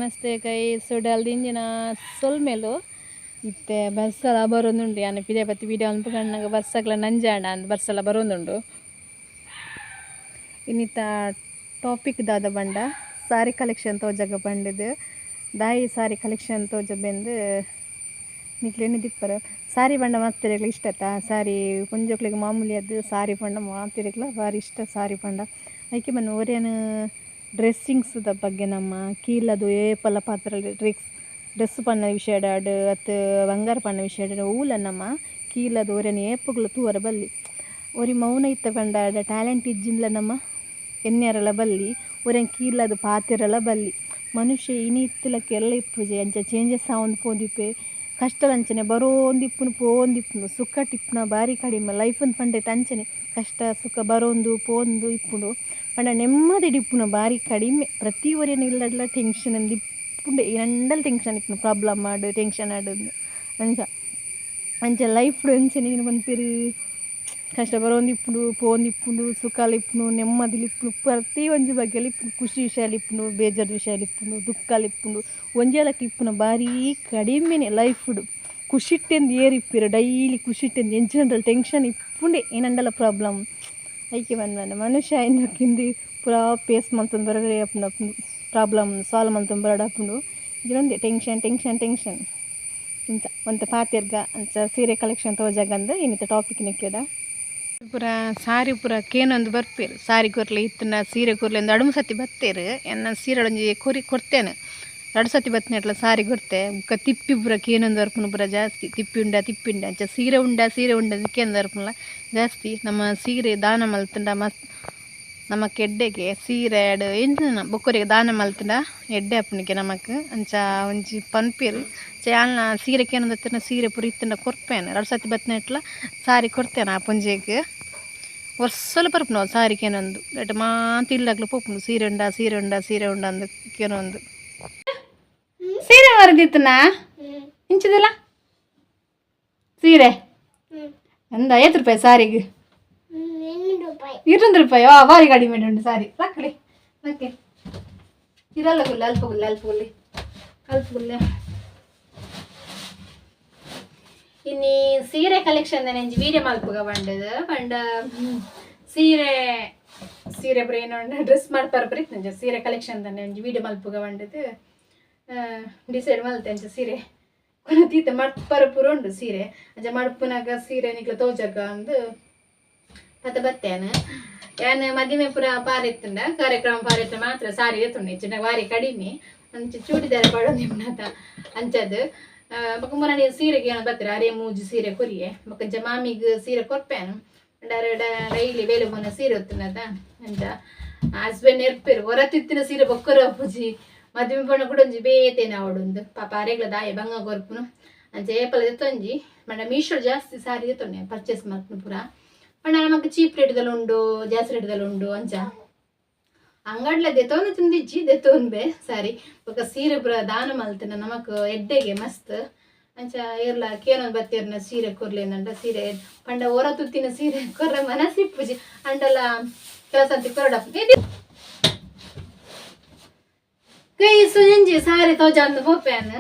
ನಮಸ್ತೆ ಕೈ ಸುಡಲ್ ದಿಂಜಿನ ಸೊಲ್ಮೆಲು ಇತ್ತೆ ಬರ್ಸಲ ಬರೋದುಂಡು ಯಾನ್ ಪಿದಯ ಬತ್ತಿ ವೀಡಿಯೋ ಅನ್ಪುಗಣ್ಣಗ ಬರ್ಸಗ್ಲ ನಂಜಾಂಡ ಅಂದ್ ಬರ್ಸಲ ಬರೋದುಂಡು. ಇನ್ನಿತ ಟಾಪಿಕ್ ದಾದ ಬಂಡ ಸಾರಿ ಕಲೆಕ್ಷನ್ ತೋಜಗ ಬಂಡಿದ್ದು ದಾಯಿ ಸಾರಿ ಕಲೆಕ್ಷನ್ ತೋಜ ಬೆಂದು ನಿಕ್ಲೇನೆ ದಿಪ್ಪರು ಸಾರಿ ಬಂಡ ಮಾತಿರಗ್ಲ ಇಷ್ಟತ ಸಾರಿ ಪೊಂಜೋಕ್ಲೆಗ್ ಮಾಮೂಲಿ ಅದು ಸಾರಿ ಪಂಡ ಮಾತಿರಗ್ಲ ಬಾರಿ ಇಷ್ಟ ಸಾರಿ ಪಂಡ ಐಕೆ ಬನ್ನ ಒರಿಯನ್ ಡ್ರೆಸ್ಸಿಂಗ್ಸ್ the ಬಗ್ಗೆ ನಮ್ಮ ಕೀಲದು ಏಪಲ ಪಾತ್ರ ಡ್ರೆಸ್ ಪನ್ನ ವಿಷಯಡ್ ಅತ್ ಬಂಗಾರ ಪನ್ನ ವಿಷಯಡ್ ಓಲ ನಮ್ಮ ಕೀಲದು ಒರಿಯನ್ ಏಪುಗ್ಲ ತೂವರ ಬಲ್ಲಿ ಒರಿ ಮೌನ ಇತ್ತ ಪಂಡ ಟ್ಯಾಲೆಂಟ್ ಇಜ್ಜಿಂದ್ಲ ನಮ್ಮ ಎನ್ನೆರಲ ಬಲ್ಲಿ ಒರಿಯನ್ ಕೀಲದು ಪಾತಿರಲ ಬಲ್ಲಿ ಮನುಷ್ಯ ಇನಿ ಇತ್ತಲಕ್ಕೆ ಎಲ್ಲ ಇಪ್ಪುಜೆ ಅಂಚ ಚೇಂಜಸ್ ಆವೊಂದು ಪೋದಿಪ್ಪೆ ಕಷ್ಟದಂಚನೆ ಬರೋಂದಿಪ್ಪುನು ಪೋಂದಿಪ್ಪುನು ಸುಖ ಟಿಪ್ಪುನ ಬಾರಿ ಕಡಿಮೆ ಲೈಫ್ ಪಂಡೆಟ್ ಅಂಚನೆ ಕಷ್ಟ ಸುಖ ಬರೋಂದು ಪೋಂದು ಇಪ್ಪುಂಡು ಪಂಡ ನೆಮ್ಮದಿಡ್ ಇಪ್ಪುನ ಬಾರಿ ಕಡಿಮೆ ಪ್ರತಿ ಒರಿಯನ ಇಲ್ಲಡ್ಲ ಟೆನ್ಷನ್ ಅಂದ್ ಇಪ್ಪುಂಡೆ ನಂಡಲ್ ಟೆನ್ಷನ್ ಇಪ್ಪುನು ಪ್ರಾಬ್ಲಮ್ ಆಡು ಟೆನ್ಷನ್ ಆಡು ಅಂಚ ಅಂಚ ಲೈಫ್ ಅಂಚನೆ ಏನು ಪನ್ಪೆರ್ ಕಷ್ಟ ಬರೋಂದಿಪ್ಪುಂಡು ಪೋಂದಿಪ್ಪುಂಡು ಸುಖಾಲ ಇಪ್ಪುಂಡು ನೆಮ್ಮದಿಲ್ ಇಪ್ಪುಂಡು ಪ್ರತಿ ಒಂಜಿ ಬಗ್ಗೆಲ ಇಪ್ಪುಂಡು ಖುಷಿ ವಿಷಯ ಇಪ್ಪುಂಡು ಬೇಜಾರು ವಿಷಯ ಇಪ್ಪುಂಡು ದುಃಖ ಇಪ್ಪುಂಡು ಒಂಜೇಲಕ್ಕೆ ಇಪ್ಪುನ ಬಾರಿ ಕಡಿಮೆನೆ ಲೈಫ್ಡು ಖುಷಿಟ್ಟೆಂದು ಏರಿಪ್ಪಿರು ಡೈಲಿ ಖುಷಿಟ್ಟೆಂದು ಎಂಚಿನಂಡಲ ಟೆನ್ಷನ್ ಇಪ್ಪುಂಡೆ ಏನಂಡಲ ಪ್ರಾಬ್ಲಮ್ ಐಕೆ ಬಂದ ಮನುಷ್ಯ ಕಿಂದಿ ಪೂರಾ ಫೇಸ್ ಮಂತೊಂದು ಬರಡೆ ಅಪ್ಪುಂಡು ಪ್ರಾಬ್ಲಮ್ ಸಾಲ್ವ್ ಮಂತೊಂದು ಬರಡ ಅಪ್ಪುಂಡು ಇದೊಂದೇ ಟೆನ್ಷನ್ ಟೆನ್ಷನ್ ಟೆನ್ಷನ್ ಇಂಚ ಒಂತೆ ಪಾತೆರ್ಗ ಅಂಚ ಸೀರೆ ಕಲೆಕ್ಷನ್ ತೋಜಾಗಂದು ಇನ್ನಿತ ಟಾಪಿಕ್ ನಿಕ್ಲೆಡ ಪೂರ ಸಾರಿ ಪೂರ ಕೇನೊಂದು ಬರ್ಪೇರು ಸಾರಿ ಕೊರ್ಲೆ ಇತ್ತನ ಸೀರೆ ಕೊರ್ಲೆ ಒಂದು ಅಡುಮು ಸತಿ ಬತ್ತೇರು ಎನ್ನ ಸೀರೆ ಒಂಜಿ ಕೊರಿ ಕೊಡ್ತೇನೆ ಎರಡು ಸತಿ ಬತ್ತಿನಟ್ಲ ಸಾರಿ ಕೊರ್ತೆ ಬೊಕ್ಕ ತಿಪ್ಪಿ ಪೂರ ಕೇನೊಂದು ಬರ್ಪುನು ಪೂರ ಜಾಸ್ತಿ ತಿಪ್ಪಿ ಉಂಡ ತಿಪ್ಪಿ ಉಂಡ ಅಂಚ ಸೀರೆ ಉಂಡ ಸೀರೆ ಉಂಡ ಕೇಂದು ಬರ್ಪುನಲ ಜಾಸ್ತಿ ನಮ್ಮ ಸೀರೆ ದಾನ ಮಲ್ತುಂಡ ಮಸ್ತ್ ನಮಕ್ ಎಡ್ಡೆಗೆ ಸೀರೆ ಎಡ್ ಎಂಚಿನ ಬೊಕ್ಕೊರಿಗೆ ದಾನ ಮಲ್ತುಂಡ ಎಡ್ಡೆ ಆಪುನಿಗೆ ನಮಕ್ ಅಂಚ ಒಂಜಿ ಪನ್ಪೆರ್ ಯಾಲ್ನ ಸೀರೆ ಕೇನೊಂದು ಸೀರೆ ಪೂರ ಇತ್ತುಂಡ ಕೊರ್ಪೇನೆ ಎರಡು ಸತಿ ಬತ್ತಿನಟ್ಲ ಸಾರಿ ಕೊರ್ತೇನೆ ಆ ಪೊಂಜೆಗ್ ವರ್ಷಲ ಬರ್ಪುಂಡು ಸಾರಿ ಕೇನೊಂದು ಎಟ್ ಮಾತ ಇಲ್ಲಗ್ಲ ಪೋಪುಂಡು ಸೀರೆ ಉಂಡ ಸೀರೆ ಉಂಡ ಸೀರೆ ಉಂಡ ಅಂದ್ ಕೇನೊಂದು. ಸೀರೆ ಮರದಿತ್ತನಾ ಇಂಚಿದಲ್ಲ ಸೀರೆ ಅಂದ 50 ರೂಪಾಯಿ ಸಾರಿಗೆ 200 ರೂಪಾಯಿ ಭಾರಿ ಕಡಿಮೆ ಉಂಟು ಸಾರಿ ಲಕ್ಕಳಿ ಲಕ್ಕೆ ಇರಲ್ಲ ಗುಲ್ಲೆ ಅಲ್ಪ ಗುಲ್ಲೆ ಅಲ್ಪ ಗುಲ್ಲೆ ಅಲ್ಪ ಗುಲ್ಲೆ. ಇನ್ನಿ ಸೀರೆ ಕಲೆಕ್ಷನ್ ಒಂಜಿ ವೀಡಿಯೋ ಮಲ್ಪುಗ ಪಂಡದು ಪಂಡ ಸೀರೆ ಸೀರೆ ಪೂರ ಏನೋ ಡ್ರೆಸ್ ಮಾಡ್ತಾರೆ ಬರೀತ್ ಸೀರೆ ಕಲೆಕ್ಷನ್ ತಾನೆ ಒಂಜಿ ವೀಡಿಯೋ ಮಲ್ಪುಗ ಪಂಡದು ಡಿಸೈಡ್ ಮಲ್ತೆ ಅಂಚ ಸೀರೆ ಕೊನ ತೀತ ಮಡ್ಪರ ಪೂರ ಉಂಡು ಸೀರೆ ಅಂಚ ಮಡ್ಪುನಾಗ ಸೀರೆ ನಿಕ್ಲ ತೋಜಗ ಅಂದು ಪತ ಬತ್ತೇನ ಯಾನ್ ಮದಿಮೆ ಪೂರ ಪಾರಿತ್ತುಂಡ ಕಾರ್ಯಕ್ರಮ ಪಾರಿತ್ತ ಮಾತ್ರ ಸಾರಿ ಎತ್ತುಂಡು ಹೆಚ್ಚಿನ ಬಾರಿ ಕಡಿಮೆ ಅಂಚ ಚೂಡಿದಾರ ಪಾಡೊಂದಿಪ್ಪುನತ ಅಂಚದು ಬೊಕ ಮುರಾನಿ ಸೀರೆಗೆ ಏನೋ ಬತ್ತರ ಅರೆ ಮೂಜಿ ಸೀರೆ ಕೊರಿಯೆ ಬೊಕ ಅಂಚ ಮಾಮಿಗ್ ಸೀರೆ ಕೊರ್ಪೇನು ಡೈಲಿ ಬೇಲೆ ಪೋನ ಸೀರೆ ಒತ್ತುನತ ಅಂಚ ಹಸ್ಬೆಂಡ್ ನೆರ್ಪೆರು ಹೊರತಿತ್ತಿನ ಸೀರೆ ಬೊಕ್ಕರ ಪೂಜಿ ಮದಿಮೆ ಪೋಣ ಕೂಡ ಒಂಜಿ ಬೇತೇನೆ ಅವಡೊಂದು ಪಾಪ ಅರೆಗ್ಲ ದಾಯ ಬಂಗ ಕೊರ್ಪುನು ಅಂಚ ಏಪಲ ದೆತ್ತೊಂಜಿ ಪಂಡ ಮೀಶೋ ಜಾಸ್ತಿ ಸಾರಿ ದೆತ್ತೊಂಡೆ ಪರ್ಚೇಸ್ ಮಲ್ಪುನು ಪೂರ ಪಂಡ ನಮಕ್ ಚೀಪ್ ರೇಟ್ದಲ್ಲಿ ಉಂಡು ಜಾಸ್ತಿ ರೇಟ್ದಲ್ಲಿ ಉಂಡು ಅಂಚ ಅಂಗಡ್ಲ ದೆತ್ತೊಂದು ತಿಂದಿಜ್ಜಿ ದೆತ್ತೊಂಬೆ ಸಾರಿ ಬೊಕ ಸೀರೆ ಪೂರ ದಾನ ಮಲ್ತಿನ ನಮಕ್ ಎಡ್ಡೆಗೆ ಮಸ್ತ್ ಅಂಚ ಏರ್ಲ ಕೇನೊಂದು ಬತ್ತೇರ್ನ ಸೀರೆ ಕೊರ್ಲೇಂದಂಡ ಸೀರೆ ಪಂಡ ಹೊರ ತುತ್ತಿನ ಸೀರೆ ಕೊರ್ರ ಮನಸ್ಸಿಪ್ಪುಜಿ ಅಂಡಲ ಕೆಲಸ ಅಂತ ಕೊರಡಪ್ಪ ಕೈ ಸುಂಜಿ ಸಾರಿ ತೋಜಂದು ಪೋಪೇನು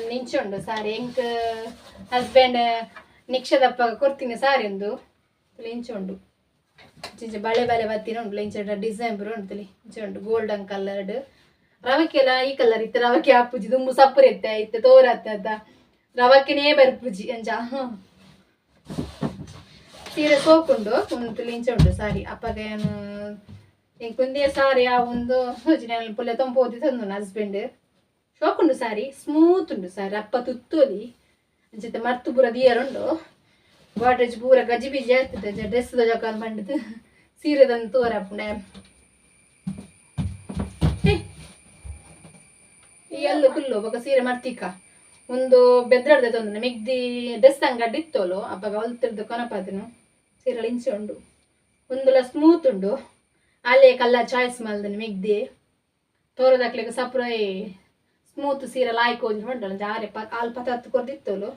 ನಿಂಚುಂಡು ಸಾರಿ ಎಂಕ್ ಹಸ್ಬೆಂಡ್ ನಿಕ್ಷದಪ್ಪ ಕೊರ್ತೀನಿ ಸಾರಿ ಒಂದು ಇಂಚುಂಡು ಇಂಚ ಬಳೆ ಬಳೆ ಬತ್ತಿನ ಉಂಟು ಇಂಚ ಡಿಸೈನ್ ಪೂರ ಉಂಟು ಇಂಚ ಉಂಟು ಗೋಲ್ಡನ್ ಕಲರ್ಡ್ ರವಕ್ಕೆಲ್ಲ ಈ ಕಲರ್ ಇತ್ತು ರವಕ್ಕೆ ಆಪುಜಿ ದುಂಬು ಸಪ್ಪುರ ಇತ್ತೆ ಇತ್ತೆ ತೋರತ್ತ ರವಕ್ಕೆನೇ ಬರ್ಪುಜಿ ಅಂಚ ಸೀರೆ ಸೋಕುಂಡು ಒಂದು ಇಂಚ ಉಂಟು ಸಾರಿ ಅಪ್ಪಗ ಏನು ಎಂಕೊಂದೇ ಸಾರಿ ಆ ಒಂದು ಪುಲ್ಲೆ ತೊಂಪೋದಿ ತಂದು ಹಸ್ಬೆಂಡ್ ಶೋಕುಂಡು ಸಾರಿ ಸ್ಮೂತ್ ಉಂಡು ಸಾರಿ ಅಪ್ಪ ತುತ್ತೋಲಿ ಅಂಚತೆ ಮರ್ತು ಪೂರ ದಿಯರುಂಡು ಗೋಡ್ರೇಜ್ ಪೂರ ಗಜಿ ಬಿಜಿ ಆಗ್ತದೆ ಡ್ರೆಸ್ ಜೋಕಾಲ್ ಬಂಡದು ಸೀರೆದಂದು ತೋರಪ್ಪುಂಡೆ ಈ ಅಲ್ಲು ಕುಲ್ಲು ಬೊಕ ಸೀರೆ ಮರ್ತಿಕ ಒಂದು ಬೆದ್ರಡ್ದೆ ತೊಂದ್ರೆ ಮಿಗ್ದಿ ಡ್ರೆಸ್ ಅಂಗಡಿ ಇತ್ತೋಲು ಅಪ್ಪಗ ಒಲ್ತಿರ್ದು ಕೊನಪಾತಿನು ಸೀರೆ ಇಂಚೆ ಉಂಡು ಒಂದುಲ ಸ್ಮೂತ್ ಉಂಡು ಅಲ್ಲೇ ಕಲ್ಲ ಚಾಯ್ಸ್ ಮಲ್ದನು ಮಿಗ್ದಿ ತೋರದಾಕ್ಲಿಗೆ ಸಪ್ರ ಸ್ಮೂತ್ ಸೀರೆ ಲಾಯ್ಕ್ ಹೋಗಿ ಉಂಟಲ್ಲ ಜಾರೆ ಪ ಆಲ್ ಪತಾತ್ ಕೊರ್ದಿತ್ತೋಲು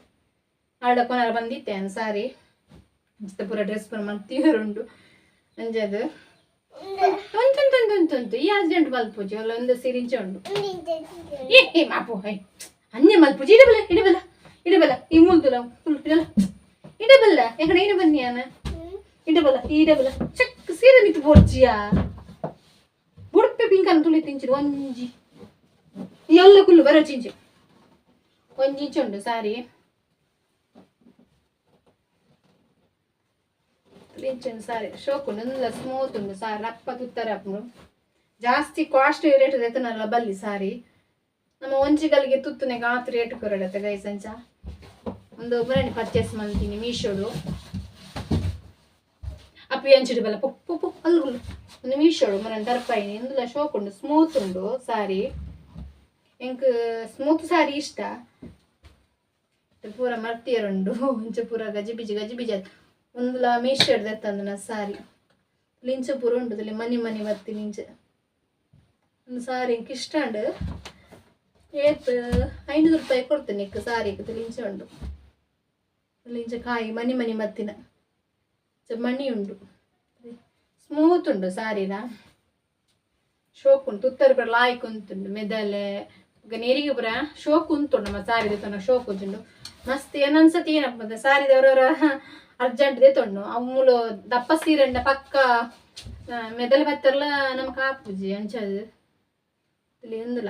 ಆಡ ಕೊನಾರ ಬಂದಿತ್ತೆ ಸಾರಿ ಪೂರ ಡ್ರೆಸ್ ಪೂರ ಮಲ್ತೀರುಂಡು ಅಂಜದು ತೊಂತು ಈ ಅರ್ಜೆಂಟ್ ಮಲ್ಪುಜಿ ಅಲ್ಲ ಒಂದು ಸೀರೆ ಇಂಚ ಉಂಡು ಏ ಮಾಪು ಹೈ ಅನ್ಯ ಮಲ್ಪುಜಿ ಇಡಬಲ್ಲ ಇಡಬಲ್ಲ ಇಡಬಲ್ಲ ಈ ಮುಲ್ದುಲ ಇಡಲ್ಲ ಇಡಬಲ್ಲ ಎಕಡೆ ಏನು ಬನ್ನಿ ಅನ್ನ ಇಡಬಲ್ಲ ಇಡಬಲ್ಲ ಚಕ್ ಸೀರೆ ಮಿತ್ತು ಬೋರ್ಜಿಯಾ ಬುಡ್ಪೆ ಪಿಂಕನ್ ತುಳಿ ತಿಂಚಿರು ಒಂಜಿ ಎಲ್ಲ ಕುಲ್ಲು ಬರೋ ಚಿಂಚು ಒಂಜಿ ಇಂಚ ಉಂಡು ಸಾರಿ ಇಂಚುಂಡು ಸಾರಿ ಶೋಕ್ ಉಂಡು ಒಂದುಲ ಸ್ಮೂತ್ ಉಂಡು ಸಾರಿ ರಪ್ಪ ತುತ್ತಾರೆ ಅಪ್ಪು ಜಾಸ್ತಿ ಕಾಸ್ಟ್ ರೇಟ್ ಎತ್ತನಲ್ಲ ಬಲ್ಲಿ ಸಾರಿ ನಮ್ಮ ಒಂಜಿಗಳಿಗೆ ತುತ್ತುನೆಗೆ ಆತು ರೇಟ್ ಕೊರಡತ್ತೆ ಗೈಸ್ ಅಂಚ ಒಂದು ಒಬ್ಬರೇ ಪರ್ಚೇಸ್ ಮಾಡ್ತೀನಿ ಮೀಶೋಡು ಅಪ್ಪಿ ಅಂಚಿಡು ಬಲ್ಲ ಪೊಪ್ಪು ಪೊಪ್ಪು ಅಲ್ಲುಗುಲ್ಲು ಒಂದು ಮೀಶೋಡು ಮನ ದರ್ಪಾಯಿನಿ ಇಂದುಲ ಶೋಕ್ ಉಂಡು ಸ್ಮೂತ್ ಉಂಡು ಸಾರಿ ಎಂಕ್ ಸ್ಮೂತ್ ಸಾರಿ ಇಷ್ಟ ಪೂರ ಮರ್ತಿಯರುಂಡು ಒಂಚ ಪೂರ ಗಜಿಬಿಜಿ ಗಜಿಬಿಜಿ ಒಂದುಲ ಮೀಶೋಡ್ ದೆತ್ತಂದು ನಾ ಸಾರಿ ಲಿಂಚ ಪೂರ ಉಂಡು ಮನಿ ಮನಿ ಬತ್ತಿ ನಿಂಚ ಒಂದು ಸಾರಿ ಎಂಕ್ ಇಷ್ಟ ಉಂಡು ಏತ್ 500 ರೂಪಾಯಿ ಕೊಡ್ತೇನೆ ಇಕ್ಕ ಸಾರಿ ಲಿಂಚ ಉಂಡು ಲಿಂಚ ಕಾಯಿ ಮನಿ ಮನಿ ಮತ್ತಿನ ಮಣಿ ಉಂಡು ಸ್ಮೂತ್ ಉಂಡು ಸಾರಿನ ಶೋಕ್ ಉಂಟು ತುತ್ತರು ಪೂರ ಲಾಯ್ಕ್ ಉಂಟುಂಡು ಮೆದಲೆ ನೀರಿಗೆ ಪೂರ ಶೋಕ್ ಉಂಟುಂಡು ನಮ್ಮ ಸಾರಿ ದೆತ್ತೊಂಡು ಶೋಕ್ ಉಂಟು ಮಸ್ತ್ ಏನನ್ಸತಿ ಏನಪ್ಪ ಸಾರಿದವರವರ ಅರ್ಜೆಂಟ್ ದೆತ್ತೊಂಡು ಅವು ಮೂಲು ದಪ್ಪ ಸೀರೆಂಡ ಪಕ್ಕ ಮೆದಲೆ ಬತ್ತರ್ಲ ನಮಕ್ ಆಪುಜಿ ಅಂಚದು ಇಲ್ಲಿ ಒಂದುಲ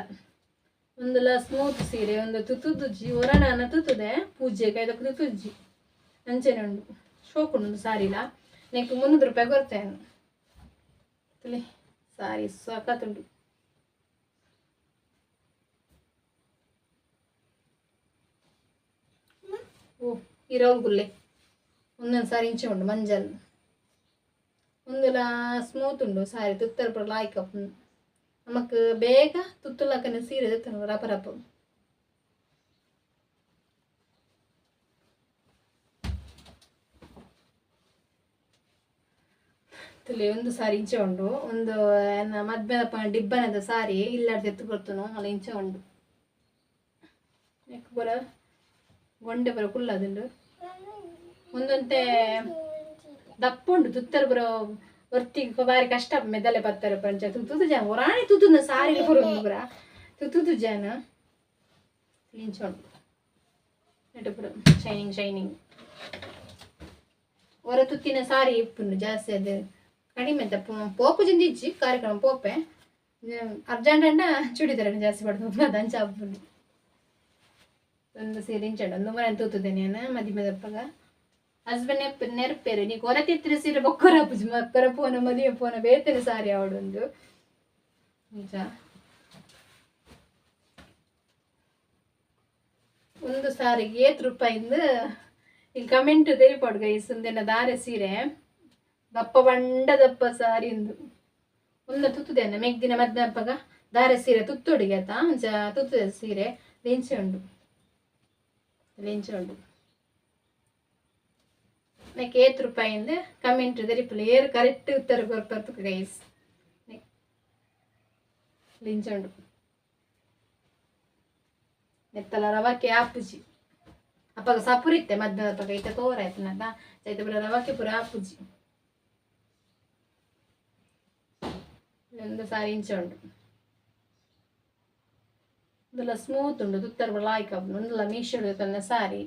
ಒಂದುಲ ಸ್ಮೂತ್ ಸೀರೆ ಒಂದು ತುತ್ತುಜ್ಜಿ ಒರಣ ತುತ್ತದೆ ಪೂಜೆ ಕೈದಕ್ಕೆ ತುತ್ತುಜ್ಜಿ ಅಂಚನೆ ಉಂಡು ಶೋಕ್ ಉಂಡು ಸಾರಿಲ ನೆಕ್ 300 ರೂಪಾಯಿ ಕೊಡ್ತೇನೆ ಸಾರಿ ಸಖತ್ತುಂಡು ಓ ಈ ರೌಲ್ ಗುಲ್ಲೆ ಒಂದೊಂದು ಸಾರಿ ಇಂಚೆ ಉಂಡು ಮಂಜಲ್ ಒಂದುಲ ಸ್ಮೂತ್ ಉಂಡು ಸಾರಿ ತುತ್ತರ ಪೂರ ಲಾಯ್ಕ್ ನಮಕ್ ಬೇಗ ತುತ್ತುಲಕ್ಕನೆ ಸೀರೆ ದೆತ್ತೊಂಡು ರಪ ರಪ ತುಲಿ ಒಂದು ಸಾರಿ ಇಂಚೆ ಉಂಡು ಒಂದು ಮದ್ಮೆದಪ್ಪ ಡಿಬ್ಬನದ ಸಾರಿ ಇಲ್ಲಾಡ್ದು ಎತ್ತು ಕೊಡ್ತನು ಅಲ್ಲ ಇಂಚೆ ಉಂಡು ನೆಕ್ ಪೂರ ಗೊಂಡೆ ಪೂರ ಕುಲ್ಲದುಂಡು ಒಂದೊಂತೆ ದಪ್ಪ ಉಂಡು ತುತ್ತರ ಪೂರ ಒರ್ತಿಗೆ ಬಾರಿ ಕಷ್ಟ ಮೆದಲೆ ಬತ್ತಾರೆ ಪಂಚ ತುತ್ತು ಜನ ಒರಾಣಿ ತುತ್ತುನ ಸಾರಿ ಪೂರ ಉಂಡು ಪೂರ ತುತ್ತು ಜನ ಇಂಚೆ ಉಂಡು ನೆಟ್ಟು ಪೂರ ಶೈನಿಂಗ್ ಶೈನಿಂಗ್ ಹೊರ ತುತ್ತಿನ ಸಾರಿ ಇಪ್ಪುಂಡು ಜಾಸ್ತಿ ಅದು ಕಡಿಮೆ ಪೋಪು ಜಿಂದಿಜ್ಜಿ ಕಾರ್ಯಕ್ರಮ ಪೋಪೆ ಅರ್ಜೆಂಟ್ ಅಂಡ ಚೂಡಿದಾರ ಜಾಸ್ತಿ ಪಡ್ದು ಅದು ಅಂಚ ಆಪುಂಡು ಒಂದು ಸೀರೆ ಇಂಚಂಡು ಒಂದು ಮನೆ ತೂತುದೆ ನಾನು ಮದಿಮೆದಪ್ಪಗ ಹಸ್ಬೆಂಡ್ ನೆರ್ಪೇರು ನೀ ಕೊರತಿತ್ತಿನ ಸೀರೆ ಬೊಕ್ಕರ ಪೂಜೆ ಮಕ್ಕರ ಪೋನ ಮದುವೆ ಪೋನ ಬೇತನೆ ಸಾರಿ ಅವಡೊಂದು ನಿಜ ಒಂದು ಸಾರಿಗೆ ಏತ್ ರೂಪಾಯಿಂದ ಇಲ್ಲಿ ಕಮೆಂಟ್ ತೆರಿಪಾಡು ಗೈಸ್ ಒಂದೇನ ದಾರೆ ಸೀರೆ ದಪ್ಪ ಬಂಡ ದಪ್ಪ ಸಾರಿ ಇಂದು ಒಂದು ತುತ್ತುದೇನ ಮೆಗ್ದಿನ ಮದ್ದಪ್ಪಗ ದಾರೆ ಸೀರೆ ತುತ್ತೊಡಿಗೆ ಆತ ಅಂಚ ತುತ್ತದೆ ಸೀರೆ ಲಿಂಚೆ ಉಂಡು ಲಿಂಚೆ ಉಂಡು ನೆಕ್ ಏತ್ ರೂಪಾಯಿಂದ ಕಮೆಂಟ್ ತೆರಿಪುಲೆ ಏರು ಕರೆಕ್ಟ್ ಉತ್ತರ ಕೊರ್ಪರ್ತು ಗೈಸ್ ಲಿಂಚೆ ಉಂಡು ನೆತ್ತಲ ರವಕ್ಕೆ ಆಪುಜಿ ಅಪ್ಪಗ ಸಪುರಿತ್ತೆ ಮಧ್ಯಾಹ್ನ ಅಪ್ಪಗ ಇತ್ತ ತೋರ ಆಯ್ತನದ ಚೈತ ಪುರ ರವಕ್ಕೆ ಪುರ ಆಪುಜಿ ಒಂದು ಸಾರಿ ಇಂಚ ಉಂಟು ಒಂದುಲ ಸ್ಮೂತ್ ಉಂಟು ತುತ್ತರ ಲಾಯ್ಕ್ ಒಂದುಲ ಮೀಶೋ ತನ್ನ ಸಾರಿ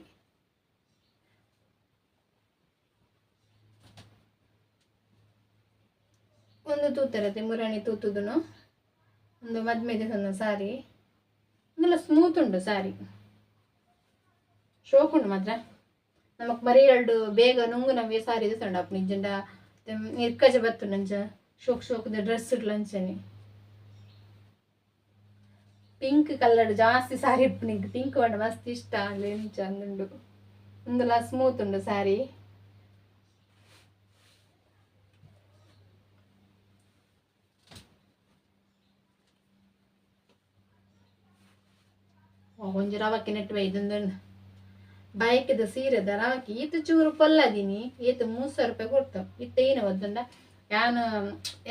ಒಂದು ತೂತರತೆ ಮುರಾಣಿ ತೂತುದುನು ಒಂದು ಮದ್ಮೆದೆ ಸಣ್ಣ ಸಾರಿ ಒಂದುಲ ಸ್ಮೂತ್ ಉಂಟು ಸಾರಿ ಶೋಕ್ ಉಂಟು ಮಾತ್ರ ನಮಕ್ ಮರಿ ಎರಡು ಬೇಗ ನುಂಗು ನಮಗೆ ಸಾರಿ ತಂಡ ಅಪ್ಪ ನಿಜಂಡ ಇರ್ಕಜ ಬತ್ತು ನಂಜ ಶೋಕ್ ಶೋಕ್ದ ಡ್ರೆಸ್ ಇಡ್ಲಂಚನೆ ಪಿಂಕ್ ಕಲರ್ ಜಾಸ್ತಿ ಸಾರಿ ಇಪ್ಪು ನಿಂಗೆ ಪಿಂಕ್ ಬಣ್ಣ ಮಸ್ತ್ ಇಷ್ಟ ಅಲ್ಲಿ ಚಂದ ಉಂಡು ಒಂದುಲ ಸ್ಮೂತ್ ಉಂಡು ಸಾರಿ ಒಂಜಿ ರವಕ್ಕೆ ನೆಟ್ಟು ಇದೊಂದು ಬೈಕ್ದ ಸೀರೆದ ರವಕ್ಕೆ ಈತ ಚೂರು ಪೊಲ್ಲದಿನಿ ಈತ 300 ರೂಪಾಯಿ ಕೊಡ್ತಾವ ಇತ್ತ ಏನು ಒದ್ದುಂಡ ಯಾನು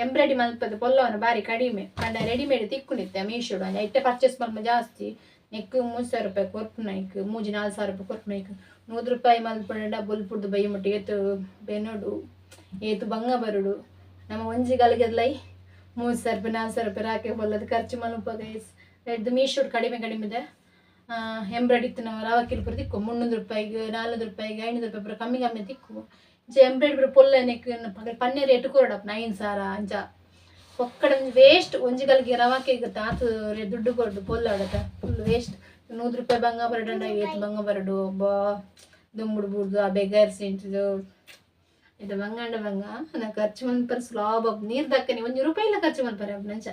ಎಂಬ್ರಾಯ್ಡಿ ಮಲ್ಪದ ಪೊಲ್ಲವನ ಬಾರಿ ಕಡಿಮೆ ಪಂಡ ರೆಡಿಮೇಡ್ ತಿಕ್ಕುನಿತ್ತೆ ಮೀಶೋಡು ಅಂಚ ಇಟ್ಟೆ ಪರ್ಚೇಸ್ ಮಲ್ಪ ಜಾಸ್ತಿ ನೆಕ್ 300 ರೂಪಾಯಿ ಕೊರ್ಪುನೈಕ್ 3-4 ಸಾವಿರ ರೂಪಾಯಿ ಕೊರ್ಪುನೈಕ್ 100 ರೂಪಾಯಿ ಮಲ್ಪಂಡ ಬೊಲ್ಪುಡ್ದು ಬೈ ಮುಟ್ಟಿ ಏತು ಬೆನೋಡು ಏತು ಬಂಗ ಬರುಡು ನಮ್ಮ ಒಂಜಿ ಗಲಿಗೆದ್ಲೈ 3,000 ರೂಪಾಯಿ 4,000 ರೂಪಾಯಿ ರಾಕೆ ಬೊಲ್ಲದು ಖರ್ಚು ಮಲ್ಪ ಗೈಸ್. ರೆಡ್ ಮೀಶೋಡ್ ಕಡಿಮೆ ಕಡಿಮೆದೆ ಎಂಬ್ರಾಯ್ಡ್ ಇತ್ತು ನಾವು ರವಕಿಲ್ ಪೂರ ತಿಕ್ಕು 300 ರೂಪಾಯಿಗೆ 400 ರೂಪಾಯಿಗೆ 500 ರೂಪಾಯಿ ಪೂರ ಕಮ್ಮಿ ಕಮ್ಮಿ ತಿಕ್ಕು. ಇಂಚ ಎಂಬ್ರಾಯ್ಡ್ ಪೂರ ಪೊಲ್ಲನೆಕ್ ಪನ್ನೆ ರೇಟ್ ಕೊರಡಪ್ಪ 9,000 ಅಂಚ ಒಕ್ಕಡೆ ಒಂಜಿ ವೇಸ್ಟ್. ಒಂಜಿ ಗಲ್ಗೆ ರವಾಕೆಗೆ ತಾತು ದುಡ್ಡು ಕೊರಡು ಪೊಲ್ಲಾಡತ ಫುಲ್ ವೇಸ್ಟ್. 100 ರೂಪಾಯಿ ಬಂಗ ಬರಡಂಡ ಏತ್ ಬಂಗ ಬರಡು ಬಾ ದುಂಬುಡು ಬುಡ್ದು ಆ ಬೆಗರ್ಸ್ ಇಂಟದು ಇದು ಬಂಗಾಂಡ ಬಂಗ ನಾ ಖರ್ಚು ಮನ್ಪರ್ ಸ್ಲಾಬ್ ನೀರು ದಕ್ಕನಿ 1 ರೂಪಾಯಿ ಇಲ್ಲ ಖರ್ಚು ಮನ್ಪರೆ ನಂಚ.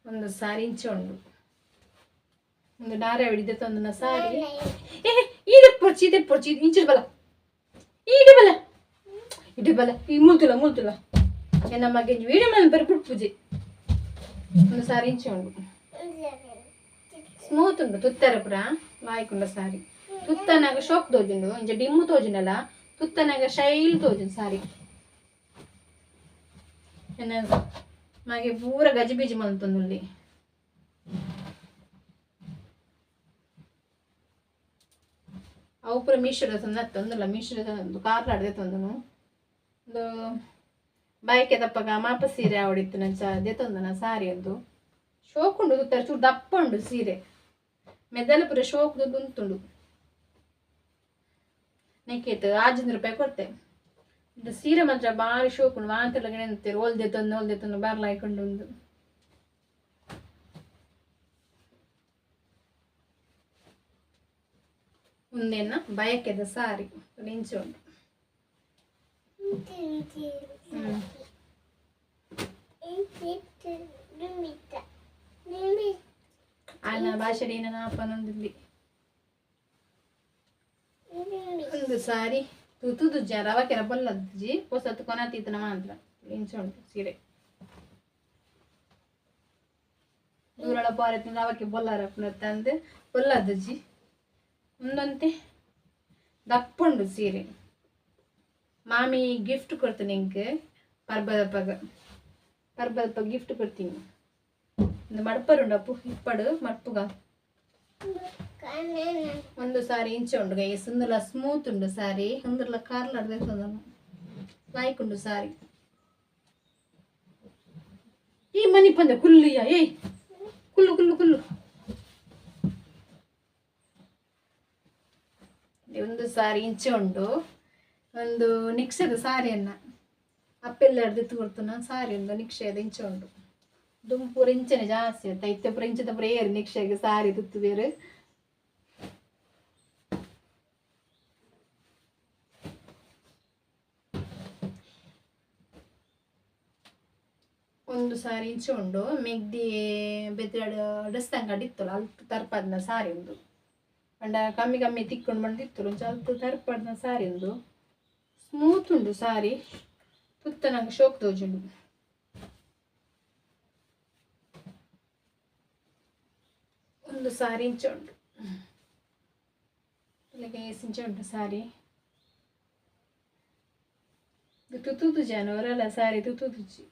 ಒಂದು ಸಾರಿ ಇಂಚೆ ಉಂಡು ಒಂದು ನಾರ ಹಿಡಿದೆ ತಂದು ಸಾರಿ. ಏ ಇದೆ ಪೊರ್ಚಿ ಇದೆ ಪೊರ್ಚಿ ಇಂಚಿಡ್ ಬಲ ಈಡೆ ಬಲ ಇಡೆ ಬಲ ಈ ಮುಲ್ತುಲ ಮುಲ್ತುಲ ಎನ್ನ ಮಗೆ ವೀಡಿಯೋ ಮೇಲೆ ಬರಿ ಪುಟ್ಪುಜಿ. ಒಂದು ಸಾರಿ ಇಂಚೆ ಉಂಡು ಸ್ಮೂತ್ ಉಂಡು ತುತ್ತರ ಪುರ ಲಾಯ್ಕುಂಡ ಸಾರಿ. ತುತ್ತನಾಗ ಶೋಕ್ ತೋಜುಂಡು ಇಂಚ ಡಿಮ್ಮು ತೋಜುಂಡಲ್ಲ ತುತ್ತನಾಗ ಶೈಲ್ ತೋಜುಂಡು ಸಾರಿ. ಎನ್ನ ಮಗೆ ಪೂರ ಗಜಿಬಿಜಿ ಮಲ್ತೊಂದುಲ್ಲಿ. ಅವು ಪೂರ ಮೀಶೋದ ತಂದು ಅತ್ತೊಂದಲ್ಲ ಮೀಶೋದ ತಂದು ಕಾರ್ಲಾಡ್ದೆ ತಂದನು. ಒಂದು ಬೈಕೆ ತಪ್ಪಗ ಮಾಪ ಸೀರೆ ಆವಡಿತ್ತು ನಂಚ ಅದೇ ತಂದನ ಸಾರಿ ಅದು ಶೋಕುಂಡು ತುತ್ತರ ಚೂರು ದಪ್ಪ ಉಂಡು ಸೀರೆ ಮೆದಲ ಪೂರ ಶೋಕ್ ಉಂತುಂಡು. ನೆಕ್ಕೇತು 500 ರೂಪಾಯಿ ಕೊಡ್ತೆ. ಇದು ಸೀರೆ ಮಾತ್ರ ಭಾರಿ ಶೋಕುಂಡು ಮಾತೆಲ್ಲ ಗೆಣಂತೀರು ಒಲ್ದೆ ತಂದು ಒಲ್ದೆ ತಂದು ಬಾರ್ಲಾಯ್ಕೊಂಡು ಉಂದು. ಮುಂದೆನ ಬಯಕೆದ ಸಾರಿ ಇಂಚೆ ಉಂಟು. ಆಯ್ನ ಭಾಷೆ ನಾಪನೊಂದಿಲ್ಲಿ ಒಂದು ಸಾರಿ ತುತುದು ರವ ಕೆರ ಬೊಲ್ಲಜ್ಜಿ ಪೊಸತ್ತು ಕೊನತೀತನ ಮಾತ್ರ ಇಂಚೆ ಉಂಟು ಸೀರೆ. ದೂರಳ ಪಾರತ್ನ ರವಕ್ಕೆ ಬೊಲ್ಲಾರಪ್ಪನ ತಂದು ಬೊಲ್ಲದಜ್ಜಿ ಒಂದಂತೆ ದಪ್ಪುಂಡು ಸೀರೆ. ಮಾಮಿ ಗಿಫ್ಟ್ ಕೊಡ್ತೀನಿ ಇಂಕ್ ಪರ್ಬದಪ್ಪಗ ಪರ್ಬದಪ್ಪ ಗಿಫ್ಟ್ ಕೊಡ್ತೀನಿ. ಒಂದು ಮಡ್ಪರುಂಡು ಅಪ್ಪು ಇಪ್ಪಡು ಮಡ್ಪುಗ ಒಂದು ಸಾರಿ ಇಂಚೆ ಉಂಡು ಗೈ ಸುಂದರ ಸ್ಮೂತ್ ಉಂಡು ಸಾರಿ ಸುಂದರಲ ಕಾರ್ಲಾಡ್ದೆ ಲಾಯ್ಕ್ ಉಂಡು ಸಾರಿ. ಈ ಮನಿ ಪಂದೆ ಕುಲ್ಲಿಯ ಏಯ್ ಕುಲ್ಲು ಕುಲ್ಲು ಕುಲ್ಲು. ಒಂದು ಸಾರಿ ಇಂಚೆ ಉಂಡು ಒಂದು ನಿಕ್ಷದ ಸಾರಿಯನ್ನ ಅಪ್ಪೆಲ್ಲ ಕೊಡ್ತು ಸಾರಿ ಒಂದು ನಿಕ್ಷಯದ ಇಂಚೆ ಉಂಡು. ದುಂಪೂರ ಇಂಚನೆ ಜಾಸ್ತಿ ಆಯ್ತಾ ಇತ್ತೆ ಪೂರ ಇಂಚದ ಪೂರ ಏರು ನಿಕ್ಷೆಗೆ ಸಾರಿ ತುತ್ತು ಬೇರೆ. ಒಂದು ಸಾರಿ ಇಂಚೆ ಉಂಡು ಮೆಗ್ದಿ ಬೆದ್ರಾಡು ಡಸ್ತಂಗಡಿ ಇತ್ತಲ್ಲ ಅಲ್ಪ ತರ್ಪದ್ನ ಸಾರಿ ಒಂದು ಪಂಡ ಕಮ್ಮಿ ಕಮ್ಮಿ ತಿಕ್ಕೊಂಡು ಬಂದಿತ್ತು ಒಂಚ ಅಲ್ಪ ತರ್ಪದ್ನ ಸಾರಿ ಒಂದು ಸ್ಮೂತ್ ಉಂಡು ಸಾರಿ ತುತ್ತ ನಂಗೆ ಶೋಕ್ ತೋಜುಂಡು. ಒಂದು ಸಾರಿ ಇಂಚೆ ಉಂಟು ಇಂಚೆ ಉಂಟು ಸಾರಿ ತುತ್ತು ಜಾನವರಲ್ಲ ಸಾರಿ ತುತ್ತು ತುಚ್ಚಿ.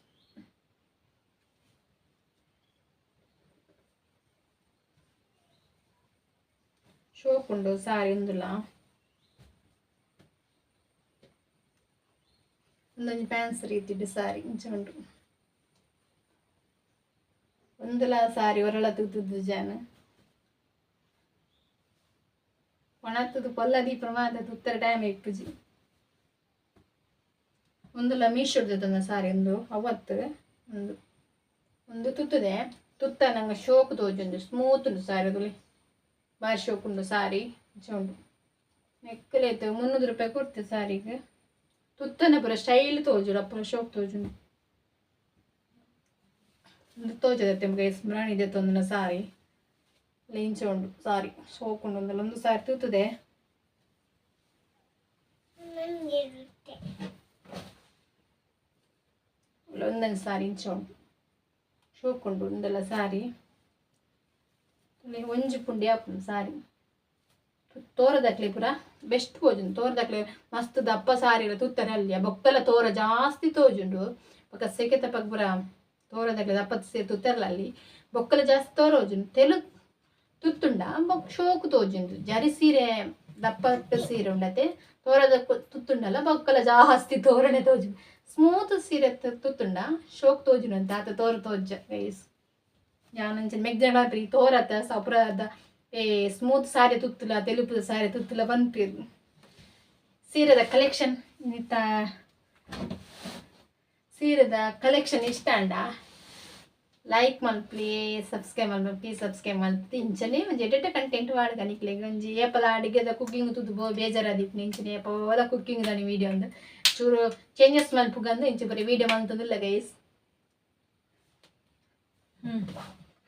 ಶೋಕ್ ಉಂಡು ಸಾರಿ ಉಂದುಲ ಒಂದೊಂದು ಪ್ಯಾನ್ಸ್ ರೀತಿಡ್ ಸಾರಿ ಇಂಚೆ ಉಂಟು. ಒಂದುಲ ಸಾರಿ ಒರಳ ತುತ್ತು ಜಾನ ಒಣತ್ತದು ಪೊಲ್ಲ ದೀಪ ಮಾತ ತುತ್ತರ ಟೈಮ್ ಇಪ್ಪುಜಿ. ಒಂದುಲ ಮೀಶೋದ ತಂದ ಸಾರಿ ಒಂದು ಅವತ್ತು ಒಂದು ಒಂದು ತುತ್ತದೆ ತುತ್ತ ನಂಗೆ ಶೋಕ್ ತೋಜುಂಡು ಸ್ಮೂತ್ ಉಂಡು ಸಾರಿ ಅದು ಭಾರಿ ಶೋಕ್ ಉಂಡು ಸಾರಿ ಇಂಚೆ ಉಂಡು. ನೆಕ್ಕಲೇತು 300 ರೂಪಾಯಿ ಕೊಡ್ತೆ ಸಾರಿಗೆ. ತುತ್ತನ ಪೂರ ಸ್ಟೈಲ್ ತೋಜುಡು ಅಪ್ಪುರ ಶೋಕ್ ತೋಜುಂಡು. ಒಂದು ತೋಜದತ್ತೆ ನಿಮಗೆ ಸ್ಮರಣ ತಂದನ ಸಾರಿ ಇಂಚೆ ಉಂಡು ಸಾರಿ ಶೋಕ್ ಉಂಡು. ಒಂದಲ್ಲ ಒಂದು ಸಾರಿ ತೂತದೆ ಒಂದೊಂದು ಸಾರಿ ಇಂಚೆ ಉಂಟು ಶೋಕ್ ಉಂಡು ಒಂದೆಲ್ಲ ಸಾರಿ ಒಂಜಿ ಪುಂಡಿ ಆಪುಂಡು ಸಾರಿ. ತೋರದಕ್ಲೆ ಪೂರ ಬೆಸ್ಟ್ ತೋಜುಂಡು ತೋರದಕ್ಲೆ ಮಸ್ತ್ ದಪ್ಪ ಸಾರಿ ಎಲ್ಲ ತುತ್ತರೆ ಅಲ್ಲಿ ಬೊಕ್ಕಲ ತೋರ ಜಾಸ್ತಿ ತೋಜುಂಡು. ಬೊಕ್ಕ ಸೆಕೆ ತಪ್ಪಕ್ ಪೂರ ತೋರದಕ್ಲೆ ದಪ್ಪ ಸೀರೆ ತುತ್ತರಲ್ಲ ಅಲ್ಲಿ ಬೊಕ್ಕಲ ಜಾಸ್ತಿ ತೋರೋಜುಂಡು. ತೆಲು ತುತ್ತುಂಡ ಬೊಕ್ಕ ಶೋಕು ತೋಜುಂಡು. ಜರಿ ಸೀರೆ ದಪ್ಪಟ್ಟು ಸೀರೆ ಉಂಡತೆ ತೋರದ ತುತ್ತುಂಡಲ ಬೊಕ್ಕಲ ಜಾಸ್ತಿ ತೋರಣೆ ತೋಜು. ಸ್ಮೂತ್ ಸೀರೆ ತುತ್ತುಂಡ ಶೋಕ್ ತೋಜುನಂತ ಆತ ತೋರ ತೋಜ ಗೈಸ್. ಯಾನಂಚ ಮೆಗ್ಜನ ತೋರತ ಸಪ್ರದ ಏ ಸ್ಮೂತ್ ಸಾರಿ ತುತ್ತುಲ ತೆಲುಪುದ ಸಾರಿ ತುತ್ತುಲ ಪನ್ಪೆರ್. ಸೀರೆದ ಕಲೆಕ್ಷನ್ ಇನ್ನಿತ ಸೀರೆದ ಕಲೆಕ್ಷನ್ ಇಷ್ಟ ಅಂಡ ಲೈಕ್ ಮಲ್ಪಲಿ, ಸಬ್ಸ್ಕ್ರೈಬ್ ಮಲ್ಪಲಿ, ಪ್ಲೀಸ್ ಸಬ್ಸ್ಕ್ರೈಬ್ ಮಲ್ತ್. ಇಂಚನೆ ಒಂಜಿ ಎಡ್ಡೆ ಕಂಟೆಂಟ್ ವಾಡ್ಗ ನಿಕ್ಲೆಗ್ ಒಂಜಿ ಏಪಲ ಅಡಿಗೆದ ಕುಕ್ಕಿಂಗ್ ತೂದು ಬೋ ಬೇಜಾರಾದಿಪ್ಪುನಿ. ಇಂಚನೆ ಏಪಲ ಕುಕ್ಕಿಂಗ್ ದಾನಿ ವೀಡಿಯೋ ಅಂದ್ ಚೂರು ಚೇಂಜಸ್ ಮಲ್ಪುಗಂದು ಇಂಚ ಬರೀ ವೀಡಿಯೋ ಮಲ್ತೊಂದುಲ್ಲ ಗೈಸ್.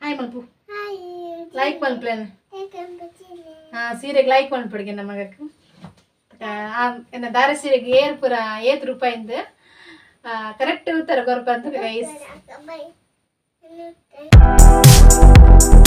ಹಾಯ್ ಮಲ್ಪು, ಲೈಕ್ ಮಲ್ಪಲೇನು. ಹಾಂ, ಸೀರೆಗೆ ಲೈಕ್ ಮಲ್ಪಡಿಗೆ ನಮಗಕ್ಕೆ. ಎನ್ನ ದಾರ ಸೀರೆಗೆ ಏರ್ ಪೂರ ಏತ್ ರೂಪಾಯಿಂದು ಕರೆಕ್ಟ್ ಉತ್ತರ ಕೊರ್ಪಂತ ಗೈಸ್. Bye.